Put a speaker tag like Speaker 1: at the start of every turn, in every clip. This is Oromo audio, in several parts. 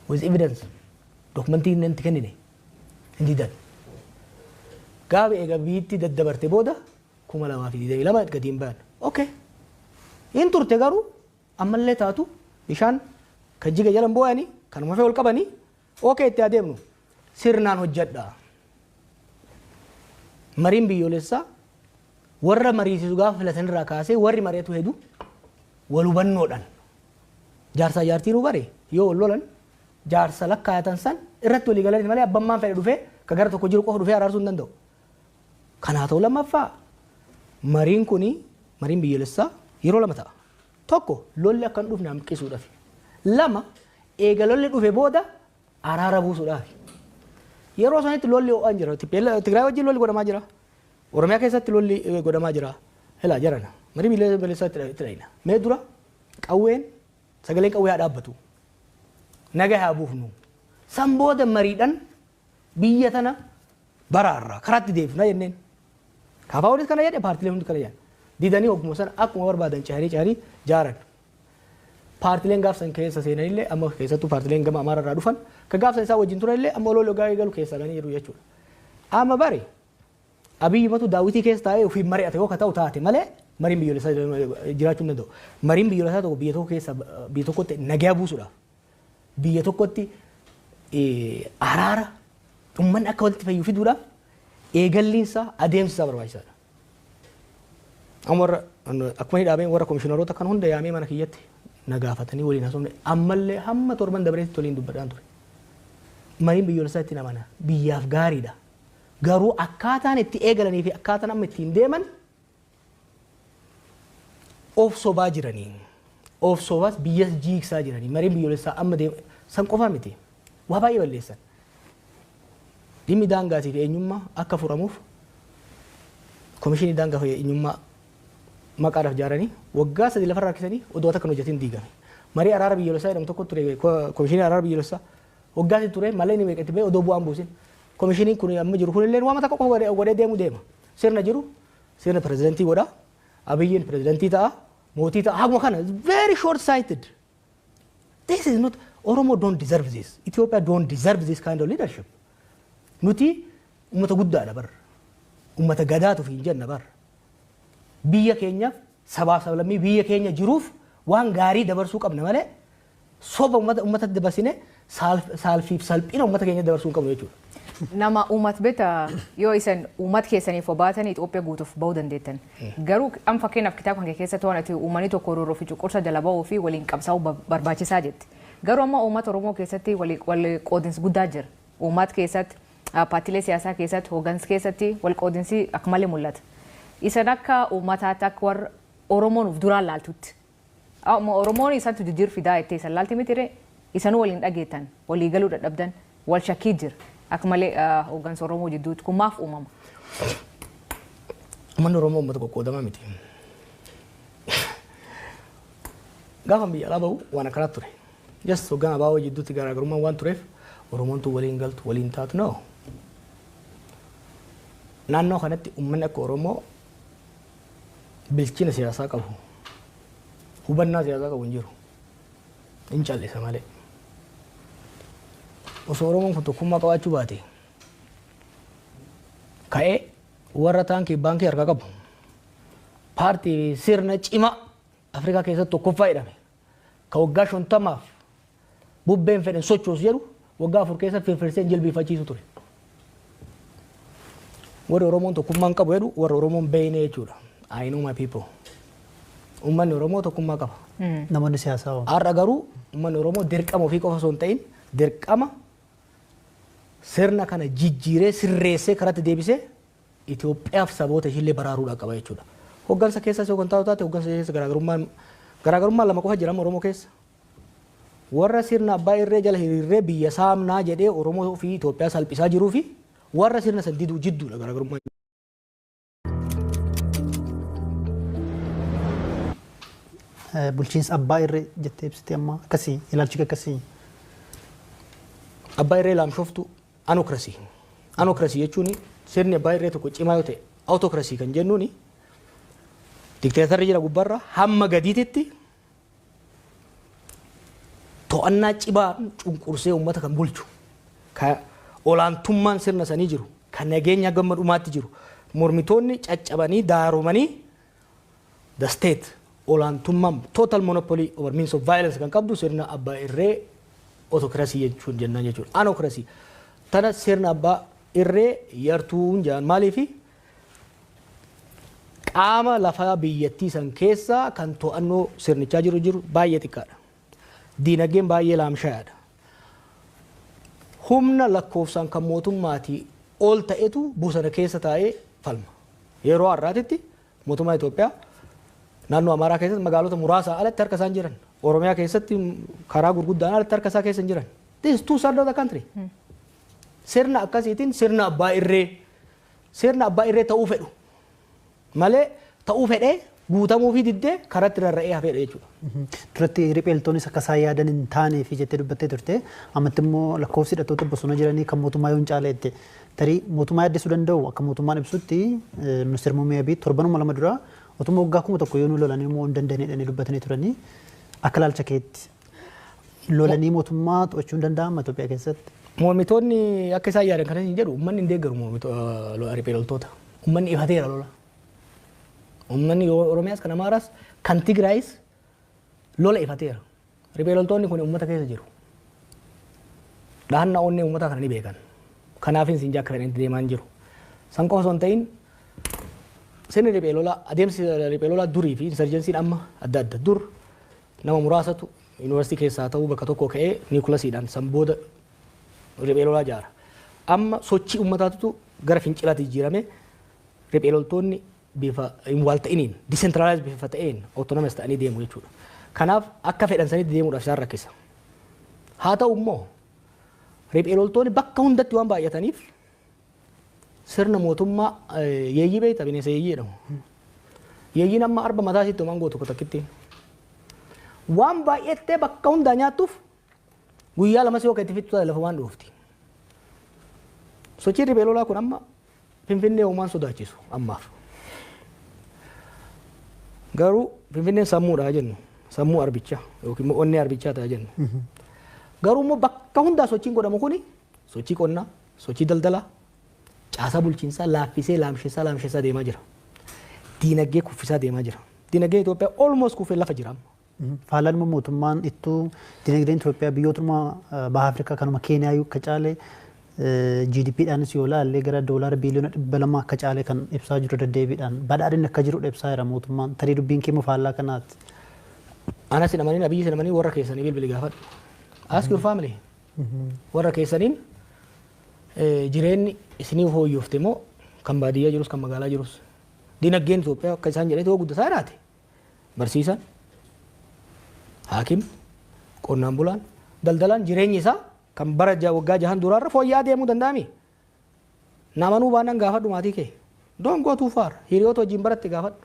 Speaker 1: With evidence dokumentii inni itti kennine hin didan. Gaafa eega biitti daddabarte booda 2022 gadi hin bayan. Okay. Hin turte garuu ammallee taatu bishaan kan jiga jala hin boo'anii kanuma fee ol qabanii okay itti adeemnu sirnaan hojjedha. Mariin biyyoolessaa warra mariisisu gaafa filatan irraa kaasee warri mari'atu hedu wal hubannoodhaan jaarsaa jaartiin bare yoo wal lolan jaarsa lakkaayatan san irratti walii galanii malee abbammaan fedhe dhufee ka gara tokko jiru qofa dhufee araarsuu hin danda'u. Kanaa ta'u lammaffaa mariin kuni mariin biyyoolessaa yeroo lama ta'a. Tokko lolli akka hin dhufne hanqisuudhaaf. Lama eega lolli dhufe booda araara buusuudhaaf. Yeroo sanitti lolli ho'aan jira. Tigraay wajjin lolli godhamaa jira. Oromiyaa keessatti lolli godhamaa jira. Ilaa jarana marii biyyoolessaa itti dhayina. Mee dura qawween sagaleen qawwee haa dhaabbatu. Naga haa buufnu. San booda mariidhaan biyya tana baraarraa karaatti deebifna jenneen. KFOnis kana jedhe, paartileen hundi kana jedhan. Didanii hogguma sana akkuma barbaadan cehanii cehanii jaaran. Paartileen gaafsan keessa seenanillee amma keessattuu paartileen gama Amaara irraa dhufan ka gaafsan isaa wajjin turanillee amma oloo logaa eegalu keessaa galanii jiru jechuudha. Amma bari Abiyyi matu daawwitii keessa taa'ee ofiin mari'ate yoo ka ta'u taate malee mariin biyyoolessaa jiraachuu hin danda'u. Mariin biyyoolessaa tokko biyya tokko keessa biyya tokkotti nagaa buusuudhaaf, biyya tokkotti araara uummanni akka walitti fayyu fiduudhaaf eegalliinsaa adeemsi isaa barbaachisaadha. Amma warra akkuma inni dhaabeen warra komishinaroota kan hunda yaamee mana kiyyatti na gaafatanii waliin haasofne, ammallee hamma torban dabreetti waliin dubbadhaan ture. Mariin biyyoolessaa ittiin amana, biyyaaf gaariidha. Garuu akkaataan itti eegalanii fi akkaataan amma ittiin deeman of sobaa jiranii. Of sobaas biyyas jiigsaa jiranii. Mariin biyyoolessaa amma deema san qofaa miti. Waa baay'ee balleessan. Dhimmi daangaatii fi eenyummaa akka furamuuf komishinii daangaa fi eenyummaa maqaadhaaf ijaaranii waggaa 3 lafarra harkisanii odoo takka hin hojjetin diigame. Marii araara biyyoolessaa jedhamu tokko ture, komishinii araara biyyoolessaa waggaa 3 ture malee inni meeqa itti ba'e odoo bu'aan buusin. Komishiniin kun amma jiru kunillee waan takka qofa godhee deemu deema. Sirna jiru sirna pirezidantii godha. Abiyyiin pirezidantii ta'a. Mootii ta'a. Haguma kana very short sighted. This is not, Oromo don't deserve this. Ethiopia don't deserve this kind of leadership. Nuti uummata guddaadha bar. Uummata gadaatu hin jenna bar. Biyya keenyaaf, sabaaf sablammii biyya keenya jiruuf waan gaarii dabarsuu qabna malee soba uummata dabarsine saalfiif salphina uummata keenya dabarsuu hin qabnu jechuudha.
Speaker 2: Nama uummata beekta, yoo isan uummata keessaniif obaatanii Itoophiyaa guutuuf bahuu dandeettan. Garuu amma fakkeenyaaf kitaaba kan kee keessatti waan ati uummanni tokko roorroo fi cunqursa jala bahuu fi waliin qabsaa'uu barbaachisaa jetti. Garuu amma uummata Oromoo keessatti wal qoodinsi guddaa jira. Uummata keessatti, paartiilee siyaasaa keessatti, hooggansa keessatti wal qoodinsi akka malee mul'ata. Isan akka uummataatti, akka warra Oromoon of duraan laaltutti. Amma Oromoon isatti jijjiir fidaa jettee isan laalti miti ree? Isanuu waliin dhageettan, walii galuu dadhabdan, wal shakkii jira. Akka malee hooggansa Oromoo jidduutti kun maaf uumama?
Speaker 1: Uummanni Oromoo uummata qoqqoodamaa miti. Gaafa biyya alaa bahu waan akkanaa ture. Just hoggaan ABO jidduutti garaagarummaan waan tureef Oromoon tun waliin galtu, waliin taatu, no. Naannoo kanatti uummanni akka Oromoo bilchina siyaasaa qabu, hubannaa siyaasaa qabu hin jiru. Hin callisa malee. Osoo Oromoon kun tokkummaa qabaachuu baate ka'ee warra taankii baankii harkaa qabu, paartii sirna cimaa Afrikaa keessatti tokkoffaa jedhame, ka waggaa 50f bubbeen fedhan sochoosu jedhu waggaa 4 keessa firfirsee jilbiifachiisu ture. Warri Oromoon tokkummaa hin qabu jedhu warra Oromoon beeyne jechuudha. I know my people. Uummanni Oromoo tokkummaa qaba.
Speaker 3: Namoonni siyaasaa hoo?
Speaker 1: Har'a garuu uummanni Oromoo dirqama ofii qofa osoo hin ta'in dirqama sirna kana jijjiiree sirreessee karatti deebisee Itoophiyaaf saboota ishiillee baraaruudhaa qaba jechuudha. Hoggansa keessas yoo kan taatu taate hoggansa keessa garaagarummaan lama qofa jira Oromoo keessa. Warra sirna abbaa irree jala hiriirree biyya saamnaa jedhee Oromoo fi Itoophiyaa salphisaa jiruu fi warra sirna san diduu jidduudha garaagarummaan.
Speaker 3: Bulchiinsa abbaa irree jettee ibsite, amma akkasii ilaalchi kee akkasii.
Speaker 1: Abbaa irree laamshoftu, anocracy. Anocracy jechuun sirni abbaa irree tokko cimaa yoo ta'e, autocracy kan jennuun dikteetarri jira gubbarra hamma gadiititti. To'annaa cibaa cunqursee uummata kan bulchu, ka olaantummaan sirna sanii jiru, kan nageenya gamma dhumaatti jiru, mormitoonni caccabanii daaromanii, the state olaantummaan total monopoly over means of violence kan qabdu sirna abbaa irree autocracy jechuun jennaan jechuudha. Anocracy. Tana sirna abbaa irree yartuun jedhan. Maaliifi? Qaama lafaa biyyattii san keessa kan to'annoo sirnichaa jiru baay'ee xiqqaadha. Diinagdeen baay'ee laamshayaadha. Humna lakkoofsaan kan mootummaatii ol ta'etu bosona keessa taa'ee falma. Yeroo har'aatitti mootummaa Itoophiyaa naannoo Amaaraa keessatti magaalota muraasa alatti harka isaan jiran. Oromiyaa keessatti karaa gurguddaan alatti harka isaa keessa hin jiran. This is two thirds of the country. Sirna akkasiitiin sirna abbaa irree ta'uu fedhu malee, ta'uu fedhee guutamuu fi diddee karatti rarra'ee hafeedha jechuudha.
Speaker 3: Duratti ripheeltoonis akka isaan yaadan hin taane fi jettee dubbattee turte. Ammatti immoo lakkoofsi hidhattoota bosona jiranii kan mootummaa yoo hin caale jette. Tarii mootummaa yaaddessuu danda'u. Akka mootummaan ibsutti, ministeerri muummee Abiy torbanuma 2 dura otuma waggaa 1000 yoo nu lolanii immoo hin dandeenye jedhanii dubbatanii turanii. Akka ilaalcha keetti lolanii mootummaa to'achuu hin danda'ama Itoophiyaa keessatti?
Speaker 1: Mormitoonni akka isaan yaadan kanas hin jedhu. Uummanni hin deeggaru riphee loltoota. Uummanni ifateera lola. Uummanni Oromiyaas, kan Amaaraas, kan Tigraayis lola ifateera. Riphee loltoonni kun uummata keessa jiru. Dhahannaa onnee uummataa kana ni beekan. Kanaafin siin akka fedhanitti deemaa hin jiru. San qofa osoo hin ta'in, sirni riphee lolaa, adeemsi riphee lolaa durii fi insurgencyn amma adda adda. Dur nama muraasatu yuunivarsiitii keessaa ta'uu bakka tokko ka'ee nucleusiidhaan san booda riphee lolaa ijaara. Amma sochii uummataatu gara fincilaatti jijjiirame. Riphee loltoonni bifa hin wal ta'iniin, decentralized bifa ta'een, autonomous ta'anii deemu jechuudha. Kanaaf akka fedhan sanitti deemuudhaaf isaan rakkisa. Haa ta'u immoo, riphee loltoonni bakka hundatti waan baay'ataniif, sirna mootummaa yeeyyii beekta, bineensa yeeyyii jedhamu. Yeeyyiin amma arba mataa isitti homaan gootu takkitti. Waan baay'attee bakka hundaa nyaattuuf, guyyaa 2 yoo itti fixxu lafa waan dhoofti. Sochiin riphee lolaa kun amma Finfinnee uumaan sodaachisu ammaaf. Garuu Finfinneen sammuudha jennu, sammuu arbichaa yookiin immoo onnee arbichaa ta'a jennu. Garuu immoo bakka hundaa sochiin godhamu kuni sochii qonnaa, sochii daldalaa, caasaa bulchiinsaa laaffisee laamsessaa laamsessaa deemaa jira. Diinagdee kuffisaa deemaa jira. Diinagdeen Itoophiyaa almost kufee lafa jira amma.
Speaker 3: Faallaan immoo mootummaan ittuu dinagdeen Itoophiyaa biyyootuma baha Afrikaa kanuma Keeniyaa akka caale, GDPdhaanis yoo ilaalle gara doolaara biiliyoona 200 akka caale kan ibsaa jiru, deddeebiidhaan badhaadhinni akka jirudha ibsaa jira mootummaan. Tarii dubbiin kee immoo faallaa kanaati.
Speaker 1: Anas hin amanin, Abiyyi hin amanin, warra keessanii bilbili gaafadhu. Ask your family. Warra keessaniin jireenyi isinii fooyyofte moo, kan baadiyyaa jirus kan magaalaa jirus? Dinagdeen Itoophiyaa akka isaan jedhee yoo guddataa jiraate, barsiisan, haakim, qonnaan bulaan, daldalaan jireenyi isaa kan bara waggaa 6n duraarra fooyya'aa deemuu danda'ami? Namanuu baannaan gaafadhu maatii kee. Don't go too far. Hiriyoota wajjin baratte gaafadhu.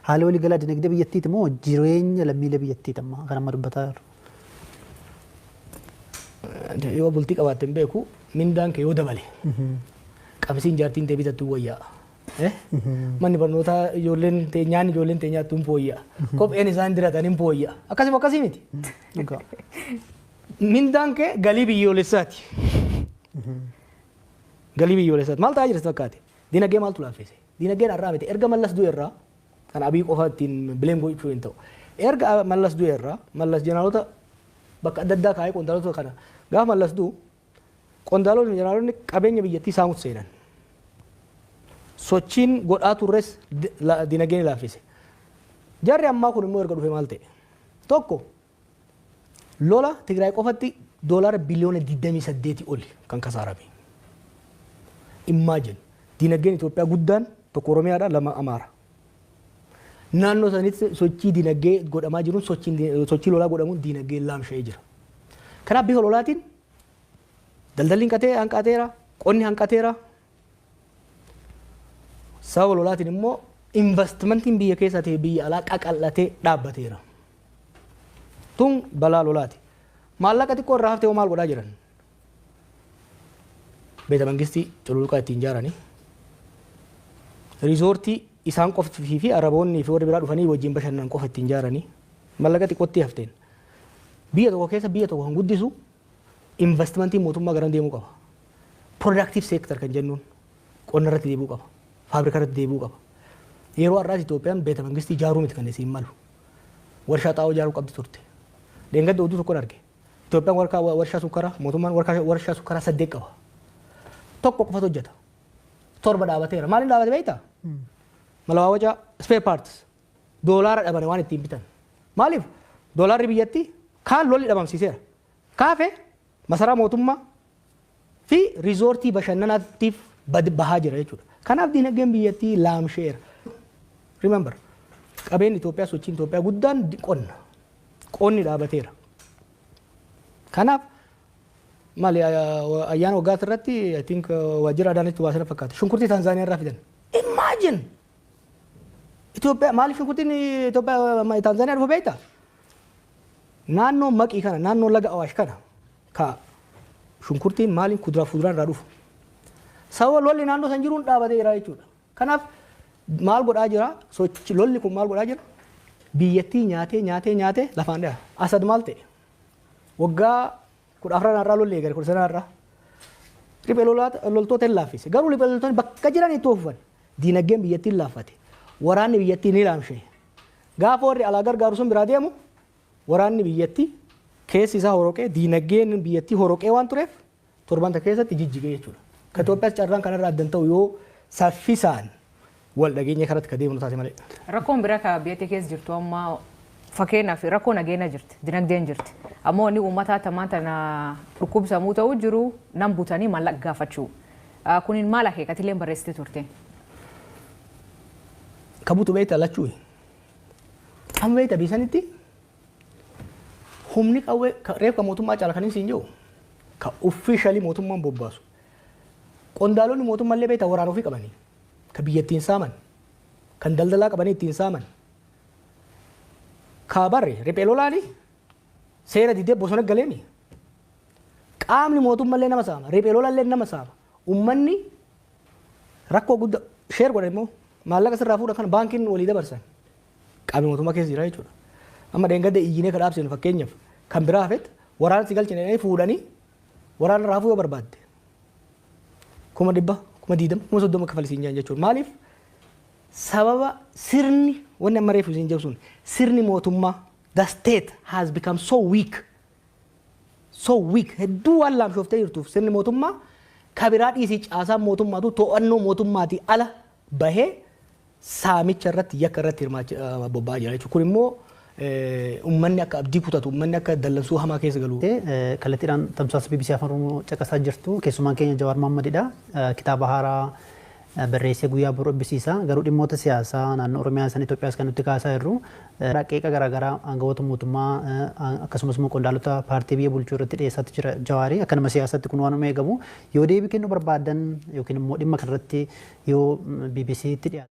Speaker 3: Haala waliigalaa dinagdee biyyattiiti moo jireenya lammiilee biyyattiiti amma kan amma dubbataa jiru?
Speaker 1: Yoo bultii qabaatte hin beeku, mindaan kee yoo dabale, qabsiin jaartiin tee bitattu wayyaa. Manni barnootaa ijoolleen tee nyaanni ijoolleen tee nyaattu hin fooyya'a. Kopheen isaan diratan hin fooyya'a. Akkasuma akkasii miti. Mindaan kee galii biyyoolessaati. Galii biyyoolessaati. Maal ta'aa jira sitti fakkaate? Dinagdee maaltu laaffise? Dinagdeen har'aa miti. Erga Mallas du'e irraa, kan Abii qofa ittiin blame gochuu hin ta'u. Erga Mallas du'e irraa, Mallas jeneraalota bakka adda addaa kaa'ee, qondaalota kana, gaafa Mallas du'u qondaalonni jeneraalonni qabeenya biyyattii saamutti seenan. Sochiin godhaa turres dinagdeen laaffise. Jarri ammaa kun immoo erga dhufe maal ta'e? Tokko, lola Tigraay qofatti doolaara biliyoona 28 oli kan kasaarame. Imagine, dinagdeen Itoophiyaa guddaan tokko Oromiyaadha, lama Amaara. Naannoo sanitti sochii dinagdee godhamaa jiruun, sochii lolaa godhamuun dinagdeen laamsha'ee jira. Kanaaf bifa lolaatiin daldalli hanqateera, qonni hanqateera. Sababa lolaatiin immoo investimentiin biyya keessaa ta'e biyya alaa qaqal'atee dhaabbateera. Tun balaa lolaati. Maallaqa xiqqoo irraa haftee hoo maal godhaa jiran? Beeta mangistii cululuqaa ittiin ijaaranii, riizoortii isaan qoftii fi Araboonni fi warri biraa dhufanii wajjin bashannan qofa ittiin ijaaranii, maallaqa xiqqootti hafteen. Biyya tokko keessa biyya tokko kan guddisu investmentiin mootummaa garam deemuu qaba? Productive sector kan jennuun qonna irratti deebi'uu qaba. Faabrika irratti deebi'uu qaba. Yeroo har'aas Itoophiyaan beeta mangistii ijaaruu miti kan isiin malu. Warshaa xaa'oo ijaaruu qabdi turte. Dheengadda oduu tokkon arge. Itoophiyaan warshaa sukkaraa, mootummaan warshaa sukkaraa 8 qaba. Tokko qofatu hojjeta. 7 dhaabateera. Maaliin dhaabate beektaa? Malawaawacaa, spare parts. Doolaara dhabane waan ittiin bitan. Maaliif? Doolaarri biyyatti kaan lolli dhabamsiiseera. Kaafe masaraa mootummaa fi riizoortii bashannanaatiif bahaa jira jechuudha. Kanaaf diinagdeen biyyattii laamsheera. Remember, qabeenyi Itoophiyaa, sochiin Itoophiyaa guddaan qonna. Qonni dhaabateera. Kanaaf maali, ayyaana waggaati irratti, I think, waajjira Adaanitti baasana fakkaata. Shunkurtii Taanzaaniyaa irraa fidan. Imagine! Itoophiyaa maaliif shunkurtiin Itoophiyaa Taanzaaniyaa dhufa beektaa? Naannoo Maqii kana, naannoo laga Awaash kana ka shunkurtiin maaliin kuduraa fuduraan irraa dhufu. Sababa lolli naannoo san jiruun dhaabatee jira jechuudha. Kanaaf maal godhaa jira? Sochi lolli kun maal godhaa jira? Biyyattii nyaatee nyaatee nyaatee lafaan dhaha. Asad maal ta'e? Waggaa 14 irraa lolli eegale, 15 irraa. Riphee loltoota hin laaffise. Garuu riphee loltoonni bakka jiran itti oofan. Diinagdeen biyyattii hin laaffate. Waraanni biyyattii ni laamshe. Gaafa warri alaa gargaaru sun biraa deemu, waraanni biyyattii keessi isaa horoqee, diinagdeen biyyattii horoqee waan tureef, torban takka keessatti jijjigee jechuudha. Ka Itoophiyaas carraan kanarraa addan ta'u yoo saffisaan wal dhageenya kanatti ka deemnu taate malee.
Speaker 2: Rakkoon biraa ka biyyattii keessa jirtu amma, fakkeenyaaf rakkoo nageenya jirti, dinagdeen jirti. Ammoo inni uummataa tamaan tana dhukkubsamuu ta'uu jiru nam butanii maallaqa gaafachuu. Kunin maal akeekatillee barreessite turte?
Speaker 1: Ka butu beekta lachuu. Amma beekta, biisanitti humni qawwee reefka mootummaa caala kan siin jiru ka officially mootummaan bobbaasu. Qondaalonni mootummaallee beekta waraana ofii qabanii ka biyya ittiin saaman, kan daldalaa qabanii ittiin saaman. Ka barre riphee lolaani seera didee bosona galeemi. Qaamni mootummaallee nama saama, riphee lolallee nama saama. Uummanni rakkoo guddaa share godhan immoo maallaqa sirraa fuudhan kana baankiin walii dabarsan. Qaamni mootummaa keessa jira jechuudha. Amma dheengadda iyyinee ka dhaabsinu, fakkeenyaaf kan biraa hafet, waraana si galchine jedhanii fuudhanii waraana raafuu yoo barbaadde 100,000, 20,000, 30,000 kafalisiin jiran jechuudha. Maaliif? Sababa sirni wanni amma reefu isin jedhu sun, sirni mootummaa, the state has become so weak, so weak, hedduu waan laamshooftee jirtuuf, sirni mootummaa kabiraa dhiisii caasaan mootummaatu to'annoo mootummaatii ala bahee saamicha irratti, yakka irratti hirmaachaa bobba'aa jira jechuudha. Kun immoo uummanni akka abdii kutatu, uummanni akka dallansuu hamaa keessa galu.
Speaker 3: Kallattiidhaan tamsaasa BBC Afaan Oromoo caqasaa jirtu. Keessumaan keenya Jawaar Mohammadidha. Kitaaba haaraa barreessee guyyaa boru eebbisiisa. Garuu dhimmoota siyaasaa naannoo Oromiyaa san Itoophiyaas kan nuti kaasaa jirru qeeqa garaagaraa aangawoota mootummaa akkasumas immoo qondaalota paartii biyya bulchuu irratti dhiyeessaatti jira Jawaarii. Akka nama siyaasaatti kun waan eegamu, yoo deebii kennuu barbaadan yookiin immoo dhimma kanarratti yoo BBCtti dhiyaatan.